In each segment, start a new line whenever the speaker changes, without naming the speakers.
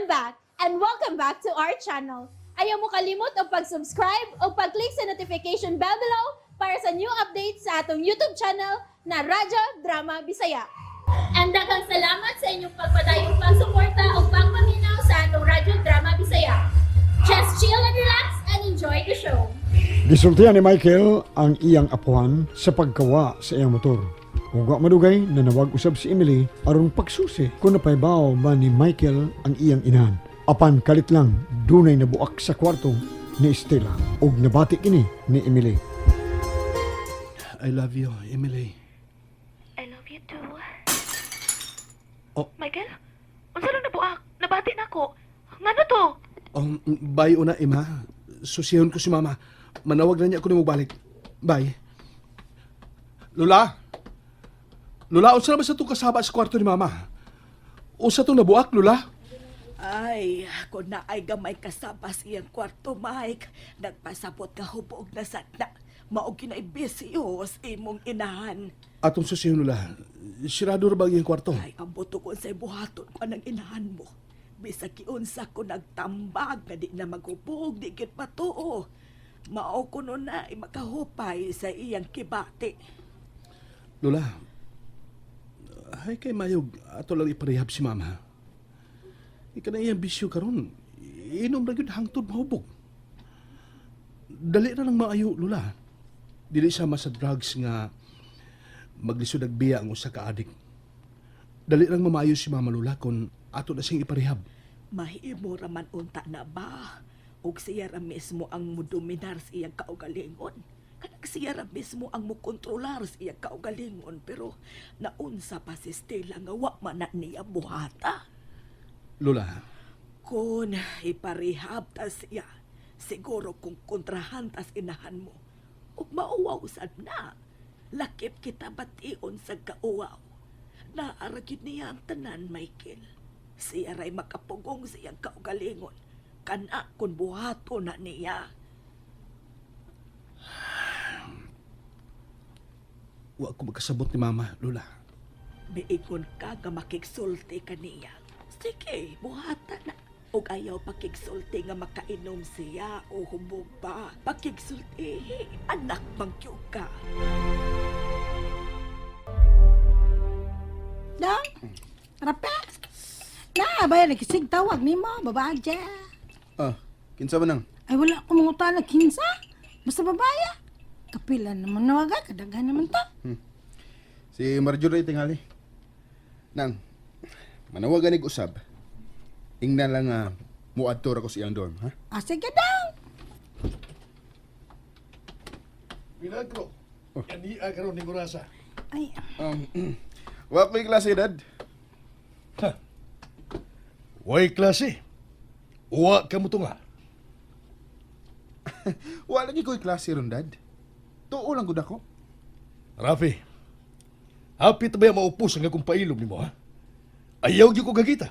I'm back and welcome back to our channel. Ayaw mo kalimot og pag-subscribe o pag-click sa notification bell below para sa new updates sa atong YouTube channel na Radyo Drama Bisaya. And daghang salamat sa inyong pagpadayong pagsuporta o pagpaminaw sa atong Radyo Drama Bisaya. Just chill and relax and enjoy the show.
Gisultihan ni Michael ang iyang apuhan sa pagkawa sa iyang motor. Ug wa madugay, nanawag usab si Emily aron pagsusi kung napaybaw ba ni Michael ang iyang inahan. Apan kalit lang, dunay nabuak sa kwarto ni Stella ug nabati kini ni Emily.
I love you, Emily.
I love you too.
Oh.
Michael, unsa lang nabuak? Nabati na ako. Ngano to?
Bye una, Emma. Susihon ko si Mama. Manawag na niya ako nimo balik. Bye. Lola! Lola, unsa na ba sa itong kasaba sa kwarto ni Mama? Unsa itong nabuak, Lola?
Ay, kung naay gamay kasabas iyang kwarto, Mike. Nagpasabot ka hubog na satna. Mao ginay bisyo sa imong inahan.
Atong susihon, Lola. Sirado ra ba ang iyang kwarto?
Ay, ang buto ko sa buhaton ko ng inahan mo. Bisag giunsa ko nagtambag nga di na maghubog, di gid matuo. Mao kuno na ay makahupay sa iyang kibati.
Lola, hay kay mayog ato lang iparehab si Mama. Ika na iyang bisyo karon. Inom ra gyud hangtod mahubog. Dali ra lang maayo, Lola. Dili sama sa drugs nga maglisod ag biya ang usa ka adik. Dali lang mamayo si Mama, Lola, kung ato na siyang iparehab.
Mahimo raman unta na ba? Ug siya ra mismo ang mudominar sa iyang kaugalingon. Kanang siya ra mismo ang mukontrolar sa iyang kaugalingon, pero naunsa pa si Stella nga wa man na niya buhata.
Lola,
Kung iparehab ta siya, siguro kung kontrahan tas inahan mo, ug mauwaw sad na. Lakip kita bation sa kauwaw. Naara gyud niya ang tanan, Michael. Siya ray makapugong sa iyang kaugalingon. Kana kung buhato na niya.
Wa ko magkasabot ni Mama, Lola.
Miingon ka nga makigsulti ka niya. Sige, buhata na. Og ayaw pakigsulti nga makainom siya o hubog pa. Pakigsulti, anak bangkyo ka.
Dang, rape. Na, bayar nagkisig tawag ni mo, babae dya.
Ah, kinsa ba nang?
Ay, wala ko mangutana kinsa. Basta babaya. Kapila naman nawaga, kadaghan naman ta.
Si Marjorie tingali. Nang, manawagan ig usab. Ingnan lang nga muadto ra ko sa iyang dorm, ha?
Ah, sige dang.
Milagro. Kani karon ning orasa.
Ay,
Wa ko'y klase, Dad.
Ha. Way klase. Uwa ka mo tunga.
Wa lagi ko'y klase ron, Dad. Tuo lang gud ako.
Rafi. Hapit ba maupos ang akong pailom nimo, ha? Ayaw gyud ko gagita.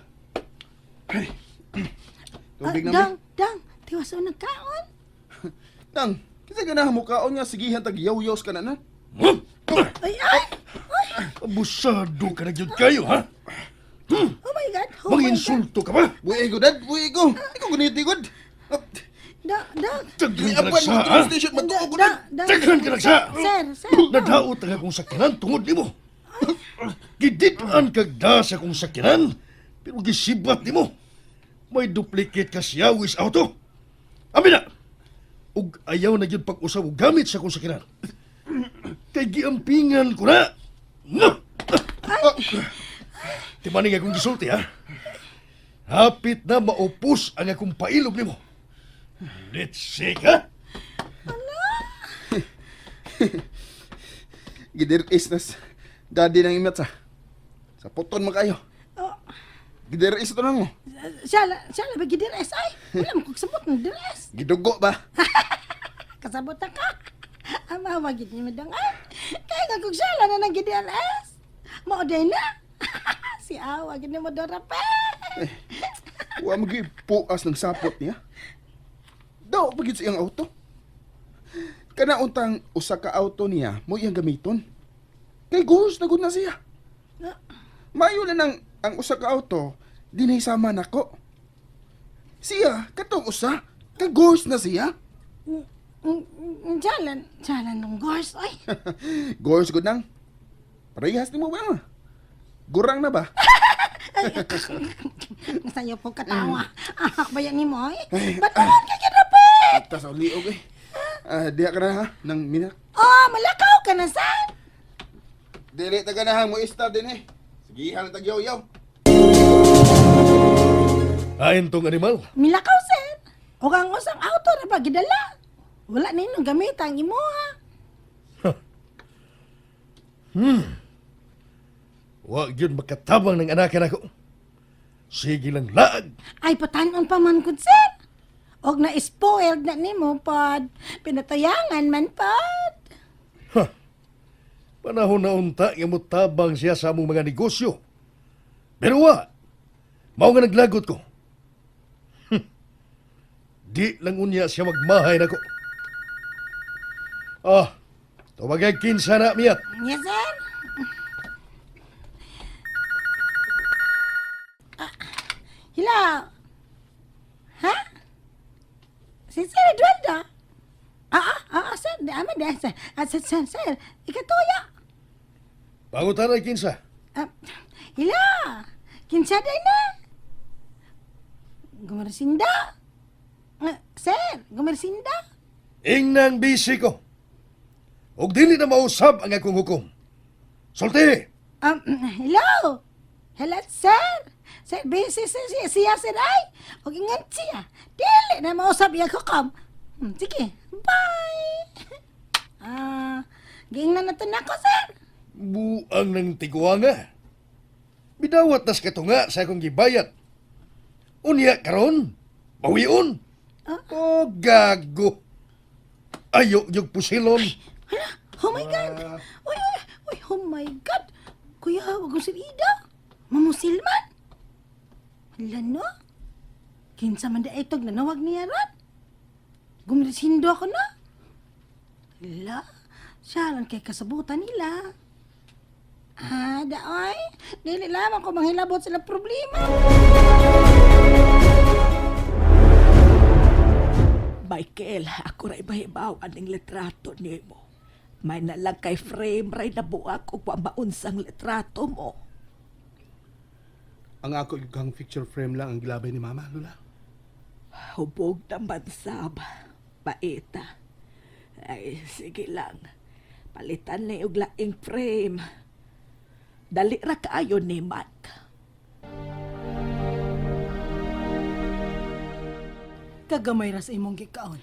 Tubig
ah,
na
dang, dang, tiwas o nagkaon.
Nang, kinsa ganahan mo kaon nga sigihan tag yaw-yaws ka na na?
Ay, ay,
Abusado ka na gyud kayo, ha?
oh my God, oh my God.
Manginsulto ka ba?
Buhi ko, Dad. Buhi ko. Ikaw guniti gud. Ah,
Dang, dang.
Daghan ka
Apan
nagsa,
mo
ha?
train station matuo ko, Dad.
Dang,
Daghan ka nagsa.
Sir, sir.
Nadaot ang akong sakyanan tungod nimo. Gidid-an kag da sa akong sakyanan, pero gisibat nimo. May duplicate ka siyawis auto. Amin na! Ug ayaw na gyud pag-usab og gamit sa akong sakyanan. Kay giampingan ko na. Mwah! Timaning akong gisulti, ha? Hapit na maupos ang akong pailog nimo. Let's see, ha?
Gidir is nas daddy nang imat sa. Sa puton man kayo.
Oh,
Gidir is to nang mo.
siya, siya la ba gidires ay? Wala mo kong sabot ng dires.
Gidugo ba?
Kasabot na ka. Ama, wagit ni madang ay. Kaya nga kung siya lang na nang gidires. Mao day na. Si awa, gid ni mo rape.
Wa magipuas ng sapot niya. Daw pagid sa iyang auto. Kana untang usa ka auto niya mo iyang gamiton. Kay ghost na gud na siya. Mayo na nang ang usa ka auto dinay sama nako. Siya, katong usa. Kagors na siya.
Jalan, jalan ng gors. Ay,
Gors gud nang. Parehas nimo ba na? Gurang na ba?
Sayo po katawa. Ah, bayan ni mo, ay. Ba't naman ka kinapit?
Tas ang liog eh. Ah, diha ka na ha, nang minak.
Oh, malakaw ka na, san?
Dili ta ganahan mo istar din eh. Sige, halang tagyaw-yaw.
Ayon tong animal.
Milakaw, sir. O ang usang auto na ba, gidala. Wala na inyong gamit ang imo, ha?
Wa gyud makatabang ng anak nako. Sige lang laag.
Ay, patanon pa man kun, sir. Og na-spoiled na nimo, pod. Pinatayangan man, pod.
Panahon na unta nga motabang siya sa among mga negosyo. Pero wa, mao nga naglagot ko. Di lang unya siya magmahay nako. Ah, tawagay kinsa na miyat.
Yes, sir. Ah, hello. Ha? Si Sir Eduardo? Ah, sir. Di, ama, di, sir. Ah, sir, sir, sir. Ikatuya.
Pangutanay kinsa.
Ah, hello. Kinsa day na? Gumersinda. Ah, sir, gumersinda.
Ingnang busy ko. Og dili na mausab ang akong hukom. Sulti!
Hello. Hello, sir. Sir, busy sir, siya, siya, sir, ay. Huwag ingat siya. Dili na mausap iya ko kam. Sige, bye. Ah, giingnan na to nako, sir.
Buang ng tiguanga. Bidawat nas katunga sa akong gibayat. Unya karon, bawion.
Ah?
Oh, gago. Ayo yung pusilon.
Hala, oh my God. Uy, uy, uy, oh my God. Kuya, wag ko sir Ida. Mamusilman. Hala, no? Kinsa man da itog nanawag niya ron. Gumrisindo ako na. Hala, siya lang kay kasabutan nila. Ah, daoy. Dili lamang ko manghilabot sila problema.
Michael, ako ray mahibaw aning litrato nimo. May nalang kay frame ray nabuak ug wa maunsang litrato mo.
Ang ako kang picture frame lang ang gilabay ni Mama, Lola.
Hubog naman sab. Paita. Ay, sige lang. Palitan ni og laing frame. Dali ra kaayo ni Mike.
Kagamay ra sa imong gikaon.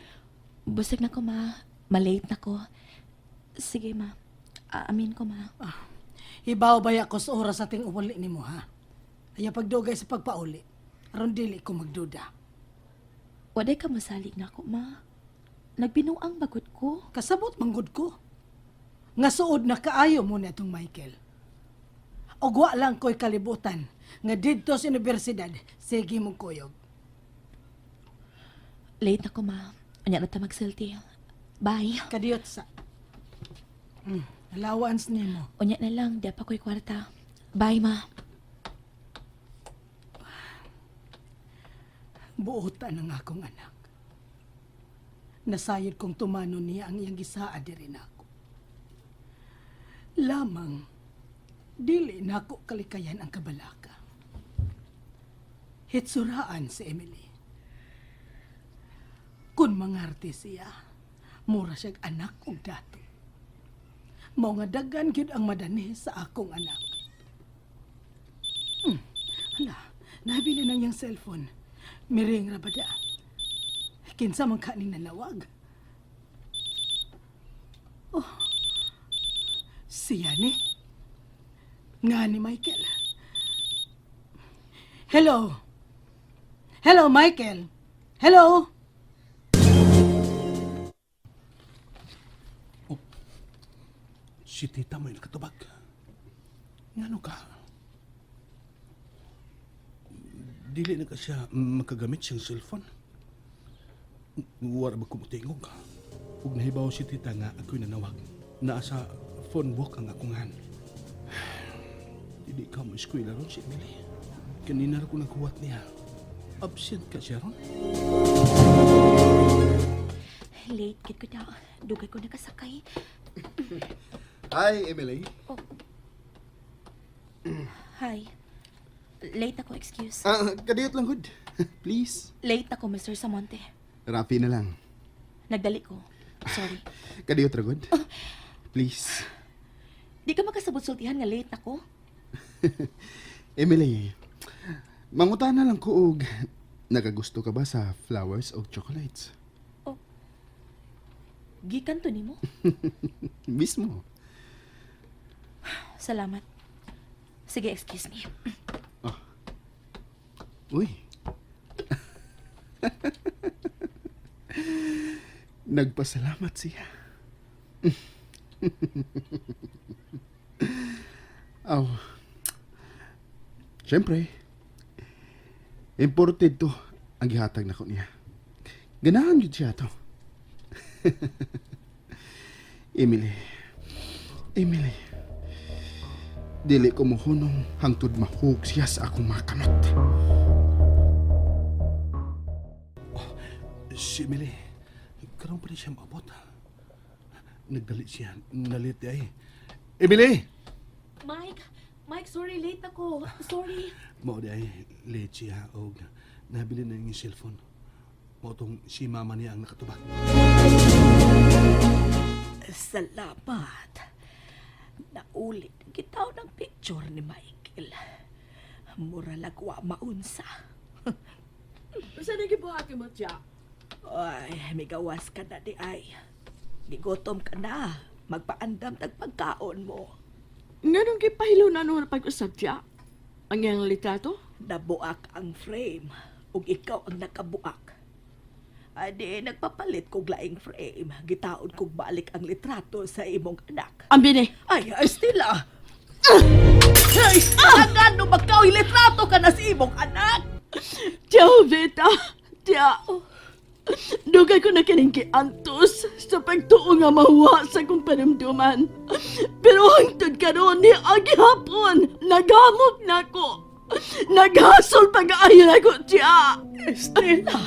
Busog na ko, ma. Malate na ko. Sige, ma. Aamin ko, ma.
Hibaw ba ako sa oras ating uli nimo ha? Ayaw pagdugay sa pagpauli. Aron dili ko magduda.
Waday ka masalig na ako, ma. Nagbinuang bagot ko.
Kasabot manggod ko. Nga suod na kaayo mo na itong Michael. Og wa lang ko'y kalibutan nga didto sa universidad sige mong kuyog.
Late na ko, ma. Unya na ta magsulti. Bye.
Kadiyot sa. Allowance nimo.
Unya na lang, di pa ko'y kwarta. Bye, ma.
Buotan ang akong anak. Nasayod kong tumano niya ang iyang gisaa diri nako. Lamang, dili nako kalikayan ang kabalaka. Hitsuraan si Emily. Kung mangarte siya, mura siyag anak og dato. Mao nga daghan gyud ang madani sa akong anak. Hala, nabili nang iyang cellphone. Miring ra ba da? Kinsa man kaning nanawag? Oh, siya ni. Nga ni Michael. Hello. Hello, Michael. Hello.
Si tita mo yung nakatubag. Ngano ka? Dili na ka siya makagamit siyang cellphone. Wala ba kumutingog? Ug nahibaw si tita nga ako'y nanawag. Naa sa phone book ang akong han. Dili ka mo eskwela ron si Emily. Kanina ra ko naghuwat niya. Absent ka, Sharon?
Late gid ko daw. Dugay ko nakasakay.
Hi, Emily.
Hi. Late ako, excuse.
Ah, kadiyot lang gud. Please.
Late ako, Mr. Samonte.
Rapi na lang.
Nagdali ko. Sorry.
Kadiyot ra gud. Please.
Di ka makasabot sultihan nga late ako.
Emily, mangutana lang ko og nagagusto ka ba sa flowers o chocolates?
Gikan to nimo.
Mismo.
Salamat. Sige, excuse me.
Uy. Nagpasalamat siya. Aw. Siyempre, imported to ang gihatag nako niya. Ganahan yun siya to. Emily. Emily. Dili ko mohunong hangtod mahug siya sa akong mga kamot.
Si Emily, karon pa rin siya maabot. Nagdali siya, nalit ay. Emily!
Mike! Mike, sorry, late ako. Sorry.
Mao di ay late siya og nabili na yung cellphone. Mao tong si mama niya ang nakatubag.
Salamat. Naulit gitaw ng picture ni Michael. Mura lagwa maunsa.
Unsa na gibuhat mo tiya?
Ay, migawas ka na di ay. Gigotom ka na. Magpaandam tag pagkaon mo.
Nganong gipahilo na noon pag-usab tiya? Ang iyang litrato?
Nabuak ang frame ug ikaw ang nakabuak. Adi, nagpapalit kog laing frame. Gitaon kog balik ang litrato sa imong anak.
Ambine.
Ay, Estela! Ay, ah! Ngano magkaoy litrato ka na sa imong anak?
Tiya, Veta. Tiya. Dugay ko na kining giantos sa pagtuo nga mahuwa sa kong panumduman. Pero hangtod karon ni agihapon, naghamok na ko. Naghasol pag-aayon ako, tiya.
Estela!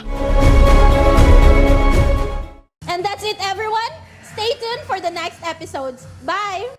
And that's it, everyone. Stay tuned for the next episodes. Bye!